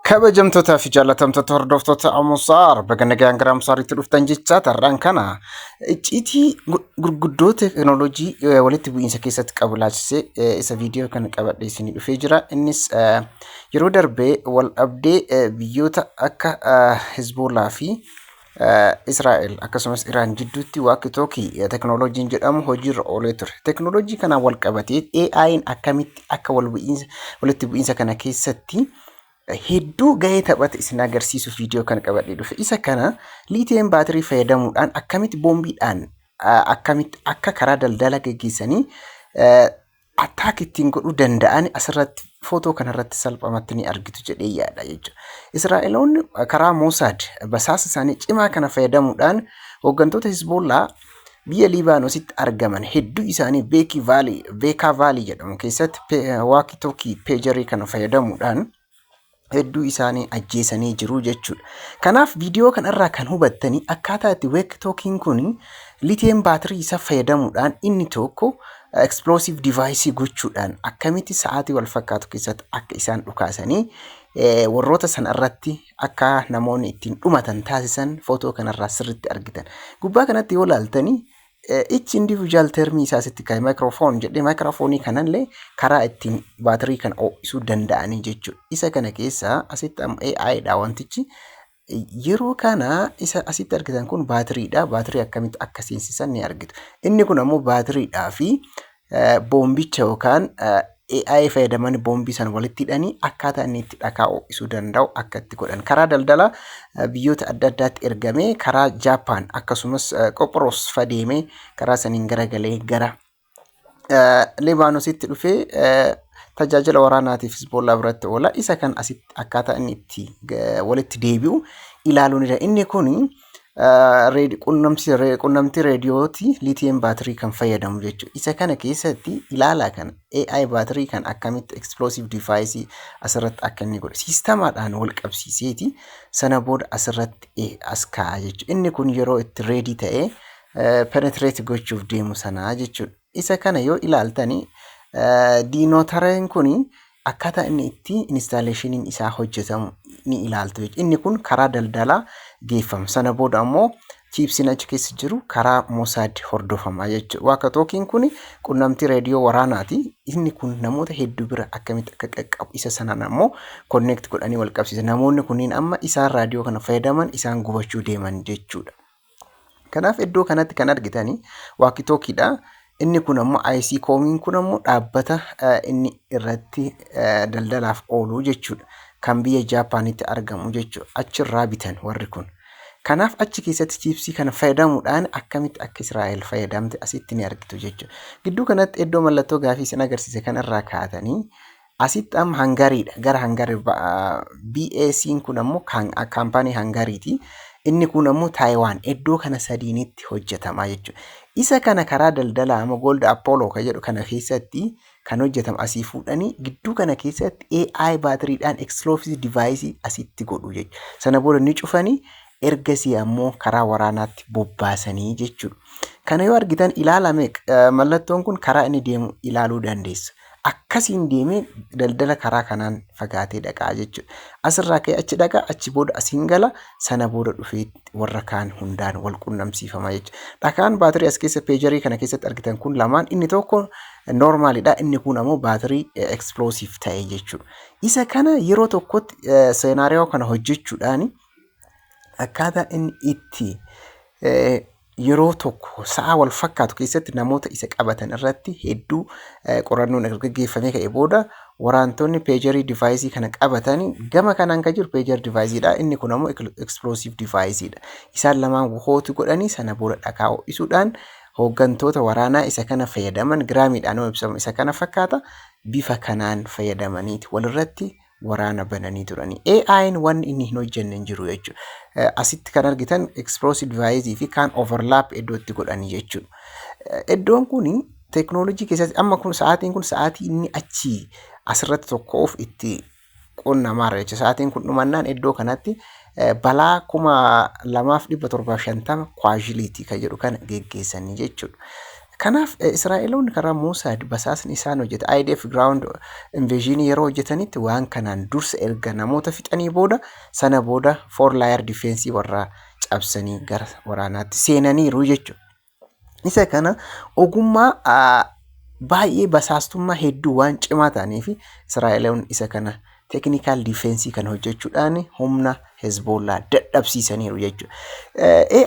Kabajamtootaa fi jaallatamtoota hordoftoota Amusaar, baga nagaan gara Amusaaritti dhuftan jechaa, tarraan kana icciitii gurguddoo teekinooloojii walitti bu'iinsa keessatti qabu ilaalchisee isa viidiyoo kana qabadhee isinii dhufee jira. Innis yeroo darbee wal dhabdee biyyoota akka Hezboolaa fi Israa'el akkasumas Iraan jidduutti walkie talkie teekinooloojiin jedhamu hojiirra oolee ture. Teekinooloojii kanaan wal qabatee AI'n akkamitti akka wal bu'iinsa walitti bu'iinsa kana keessatti hedduu gahee taphate isin agarsiisuuf viidiyoo kana qabadhee dhufe. Isa kana lithium battery fayyadamuudhaan akkamitti boombiidhaan akkamitti akka karaa daldala geggeessanii attack ittiin godhuu danda'an asirratti footoo kanarratti salphumatti ni argitu jedhee yaada jechuudha. Israa'eloonni karaa Mossad basaasa isaanii cimaa kana fayyadamuudhaan hooggantoota Hizbollaa biyya Libaanoositti argaman hedduu isaanii Beekii Valley, Beekaa Valley jedhamu keessatti walkie talkie pagerii kana fayyadamuudhaan hedduu isaanii ajjeesanii jiru jechuudha. Kanaaf viidiyoo kanarraa kan hubattanii akkaataa itti walkie talkien kun lithium battery isaa fayyadamuudhaan inni tokko explosive device gochuudhaan akkamitti sa'aatii wal fakkaatu keessatti akka isaan dhukaasanii warroota sana irratti akka namoonni ittiin dhumatan taasisan footoo kanarraa sirriitti argitan. Gubbaa kanatti yoo ilaaltanii, each individual termii isaa asitti kaa'e, microphone jedhee, microphone kanallee karaa ittiin baatirii kana ho'isuu danda'anii jechuudha. Isa kana keessa asitti amma AI dha wantichi. Yeroo kana isa asitti argitan kun baatiriidha. Baatirii akkamitti akka seensisan ni argitu. Inni kun ammoo baatiriidhaa fi boombicha yookaan AI fayyadamanii boombii sana walitti hidhanii akkaataa inni itti dhakaa ho'isuu danda'u akka itti godhan. Karaa daldalaa biyyoota adda addaatti ergamee karaa Jaappaan akkasumas Qophiroos fa deemee karaa saniin garagalee gara Libaanoositti dhufee tajaajila waraanaatiif Hizbollaa biratti oola. Isa kan asitti akkaataa inni itti walitti deebi'u ilaaluu ni danda'a. Inni kun qunnamtii reediyooti, lithium battery kan fayyadamu jechuudha. Isa kana keessatti ilaalaa, kana AI battery kan akkamitti explosive device asirratti akka inni godhe siistamaadhaan wal qabsiiseeti sana booda asirratti as kaa'a jechuudha. Inni kun yeroo itti ready ta'ee penetrate gochuuf deemu sanaa jechuudha. Isa kana yoo ilaaltani, detonatoreen kun akkaataa inni itti installationiin isaa hojjetamu ni ilaaltu jechuudha. Inni kun karaa daldalaa geeffama. Sana booda ammoo chipsiin achi keessa jiru karaa Mossad hordofama jechuudha. Walkie talkien kun qunnamtii reediyoo waraanaati. Inni kun namoota hedduu bira akkamitti akka qaqqabu isa sanaan ammoo connect godhanii wal qabsiisa. Namoonni kunniin amma isaan raadiyoo kana fayyadaman isaan gubachuu deeman jechuudha. Kanaaf iddoo kanatti kan argitanii walkie talkiedha. Inni kun ammoo IC-Comiin kun ammoo dhaabbata inni irratti daldalaaf oolu jechuudha. Kan biyya Jaapaanitti argamu jechuudha. Achirraa bitan warri kun. Kanaaf achi keessatti chipsii kana fayyadamuudhaan akkamitti akka Israa'el fayyadamte asitti ni argitu jechuudha. Gidduu kanatti iddoo mallattoo gaafii isin agarsiise kanarraa kaatanii asitti amma Hangariidha. Gara Hangarii BAC'n kun ammoo kaampaanii Hangariiti. Inni kun ammoo Taayiwaan, iddoo kana sadiinitti hojjetama jechuudha. Isa kana karaa daldalaa amma Gold Apollo kan jedhu kana keessatti kan hojjetamu asii fuudhanii gidduu kana keessatti AI baatiriidhaan explosive device asitti godhu jechuudha. Sana booda ni cufanii, ergasii ammoo karaa waraanaatti bobbaasanii jechuudha. Kana yoo argitan ilaalame, mallattoon kun karaa inni deemu ilaaluu dandeessu. Akkasiin deemee daldala karaa kanaan fagaatee dhaqaa jechuudha. Asirraa ka'ee achi dhaqa, achi booda asiin gala, sana booda dhufee warra kaan hundaan wal qunnamsiifama jechuudha. Dhakaan baatirii as keessa pagerii kana keessatti argitan kun lamaan, inni tokko normalidha, inni kun ammoo baatirii explosive ta'e jechuudha. Isa kana yeroo tokkotti scenario kana hojjechuudhaan akkaataa inni itti yeroo tokko sa'a wal fakkaatu keessatti namoota isa qabatan irratti hedduu qorannoon erga gaggeeffamee ka'e booda, waraantonni pagerii device kana qabatanii gama kanaan kan jiru pager deviceiidha. Inni kun ammoo explosive deviceiidha. Isaan lamaan hooti godhanii sana booda dhakaa ho'isuudhaan hooggantoota waraanaa isa kana fayyadaman giraamiidhaan yoo ibsamu isa kana fakkaata, bifa kanaan fayyadamaniiti walirratti waraana bananii turanii. AI'n wanni inni hin hojjenne hin jiru jechuudha. Asitti kan argitan explosive device fi kaan overlap iddoo itti godhanii jechuudha. Iddoon kun teeknooloojii keessatti amma kun sa'aatiin kun sa'aatii inni achii asirratti tokkoof itti qunnamaara jechuudha. Sa'aatiin kun dhumannaan iddoo kanatti balaa 2750 casualty kan jedhu kana geggeessanii jechuudha. Kanaaf Israa'eloonni karaa Mossad basaasni isaan hojjete IDF ground invasion yeroo hojjetanitti waan kanaan dursa erga namoota fixanii booda, sana booda four layer defense warraa cabsanii gara waraanaatti seenaniiru jechuudha. Isa kana ogummaa baay'ee basaastummaa hedduu waan cimaa ta'aniif, Israa'eloonni isa kana technical defense kana hojjechuudhaan humna Hezbollaa dadhabsiisaniiru jechuudha.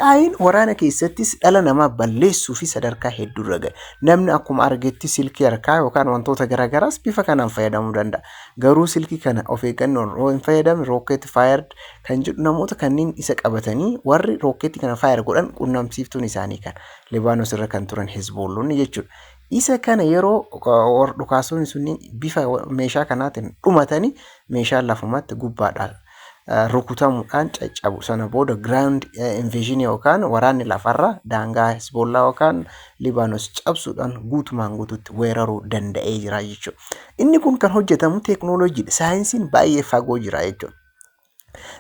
AI'n waraana keessattis dhala namaa balleessuu fi sadarkaa hedduurra gahe. Namni akkuma argetti silkii harkaa yookaan wantoota garaagaraas bifa kanaan fayyadamuu danda'a. Garuu silkii kana of eeggannoon yoo hin fayyadamne, rocket fired kan jedhu namoota kanneen isa qabatanii warri rookeetii kana fire godhan qunnamsiiftuun isaanii kan Libaanos irra kan turan Hezbollonni jechuudha. Isa kana yeroo dhukaasonni sunniin bifa meeshaa kanaatiin dhumatanii, meeshaan lafumatti gubbaadhaan rukutamuudhaan caccabu. Sana booda ground invasion yookaan waraanni lafarra daangaa Hezbollaa yookaan Libaanos cabsuudhaan guutumaan guututti weeraruu danda'ee jira jechuudha. Inni kun kan hojjetamu teeknooloojiidha. Saayinsiin baay'ee fagoo jira jechuudha.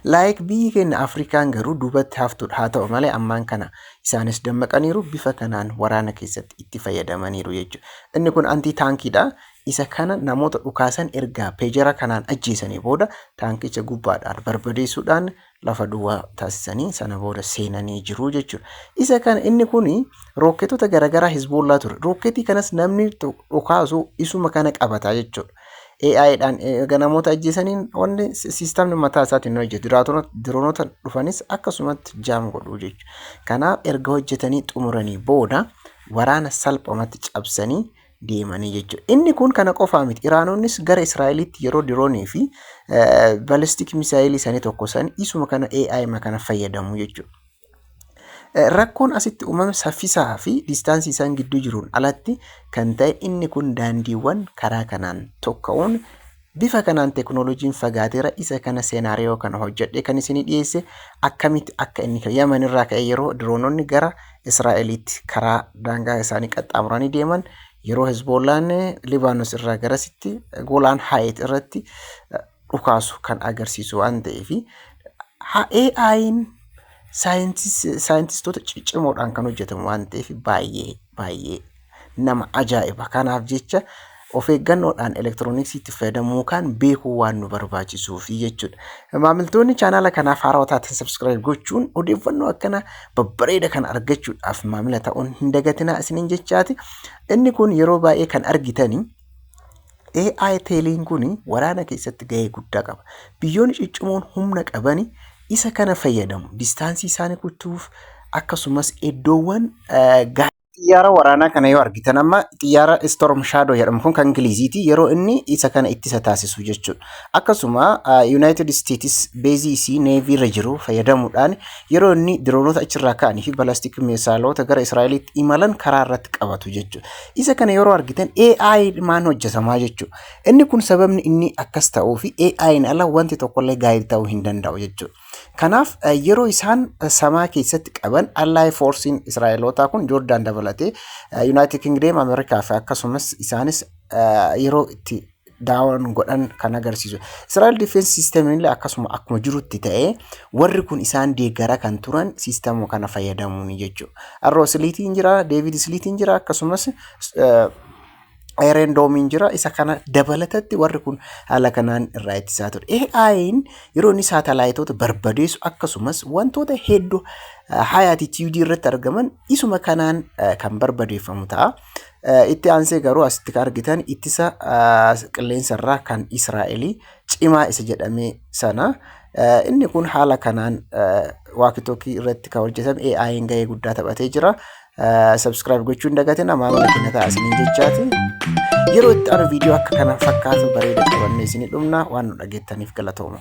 Like biyyi keenya Afrikaan garuu duubatti haftuudha. Haa ta'u malee, ammaan kana isaanis dammaqaniiru, bifa kanaan waraana keessatti itti fayyadamaniiru jechuudha. Inni kun anti tankiidha. Isa kana namoota dhukaasan ergaa pager kanaan ajjeesanii booda taankicha gubbaadhaan barbadeessuudhaan lafa duwwaa taasisanii sana booda seenanii jiru jechuudha. Isa kana inni kun rookketoota garaagaraa Hizboollaa ture. Rooketii kanas namni dhukaasu isuma kana qabata jechuudha. AI'dhaan eega namoota ajjeesaniin wanni siistamni mataa isaatiin hojjetu. Diroonota dhufanis akkasumatti jam godhu jechuudha. Kanaaf erga hojjetanii xumuranii booda waraana salphumatti cabsanii deemanii jechuudha. Inni kun kana qofaa miti. Iraanonnis gara Israa'elitti yeroo diroonii fi ballistic misaayilii isaanii tokko san isuma kana AI kana fayyadamu jechuudha. Rakkoon asitti uumame saffisaa fi distance isaan gidduu jiruun alatti kan ta'e, inni kun daandiiwwan karaa kanaan tokka'uun bifa kanaan teeknooloojiin fagaateera. Isa kana scenario kana hojjedhee kan isinii dhiyeesse akkamitti akka inni Yaman irraa ka'e yeroo diroononni gara Israa'elitti karaa daangaa isaanii qaxxaamuranii deeman, yeroo Hezbollaan Libaanos irraa garasitti Golan Heights irratti dhukaasu kan agarsiisu waan ta'eef, AI'n saayintistoota ciccimoodhaan kan hojjetamu waan ta'eef baay'ee baay'ee nama ajaa'iba. Kanaaf jecha of eeggannoodhaan elektirooniksiitti fayyadamuu kan beekuu waan nu barbaachisuufi jechuudha. Maamiltoonni chaanaala kanaaf haarawaa taatan subscribe gochuun odeeffannoo akkana babbareeda kana argachuudhaaf maamila ta'uun hin dagatinaa isiniin jechaati. Inni kun yeroo baay'ee kan argitanii AI teeliin kun waraana keessatti gahee guddaa qaba. Biyyoonni ciccimoon humna qabani isa kana fayyadamu. Distance isaanii kutuuf, akkasumas iddoowwan xiyyaara waraanaa kana yoo argitan, amma xiyyaara Storm Shadow jedhamu kun kan Ingiliziiti, yeroo inni isa kana ittisa taasisu jechuudha. Akkasuma United States base isii navy irra jiru fayyadamuudhaan yeroo inni diroonota achirraa ka'anii fi ballistic misaayilota gara Israa'elitti imalan karaa irratti qabatu jechuudha. Isa kana yeroo argitan AI maan hojjetamaa jechuudha. Inni kun sababni inni akkas ta'uu fi AI'n ala wanti tokkollee guide ta'uu hin danda'u jechuudha. Kanaaf yeroo isaan samaa keessatti qaban Ally Forcein Israa'elootaa kun Joordaan dabalatee United Kingdom, Ameerikaa fi akkasumas isaanis yeroo itti down godhan kan agarsiisu. Israa'el Defense System illee akkasuma akkuma jirutti ta'ee warri kun isaan deeggara kan turan siistemuu kana fayyadamuuni jechuudha. Arrow Slitiin jira, David Slitiin jira, akkasumas Iron Domeiin jira. Isa kana dabalatatti warri kun haala kanaan irraa ittisaa ture. AI'n yeroo inni saatalaayitoota barbadeessu, akkasumas wantoota hedduu high altitude irratti argaman isuma kanaan kan barbadeeffamu ta'a. Itti aansee garuu asitti kan argitan ittisa qilleensarraa kan Israa'elii cimaa isa jedhame sana. Inni kun haala kanaan walkie-talkie irratti kan hojjetame AI'n gahee guddaa taphatee jira. Subscribe gochuu hin dagatina, maamila keenya ta'a isiniin jechaati. Yeroo itti aanu viidiyoo akka kana fakkaatu bareeda qabannee isinii dhumna. Waan nu dhageettaniif galatooma.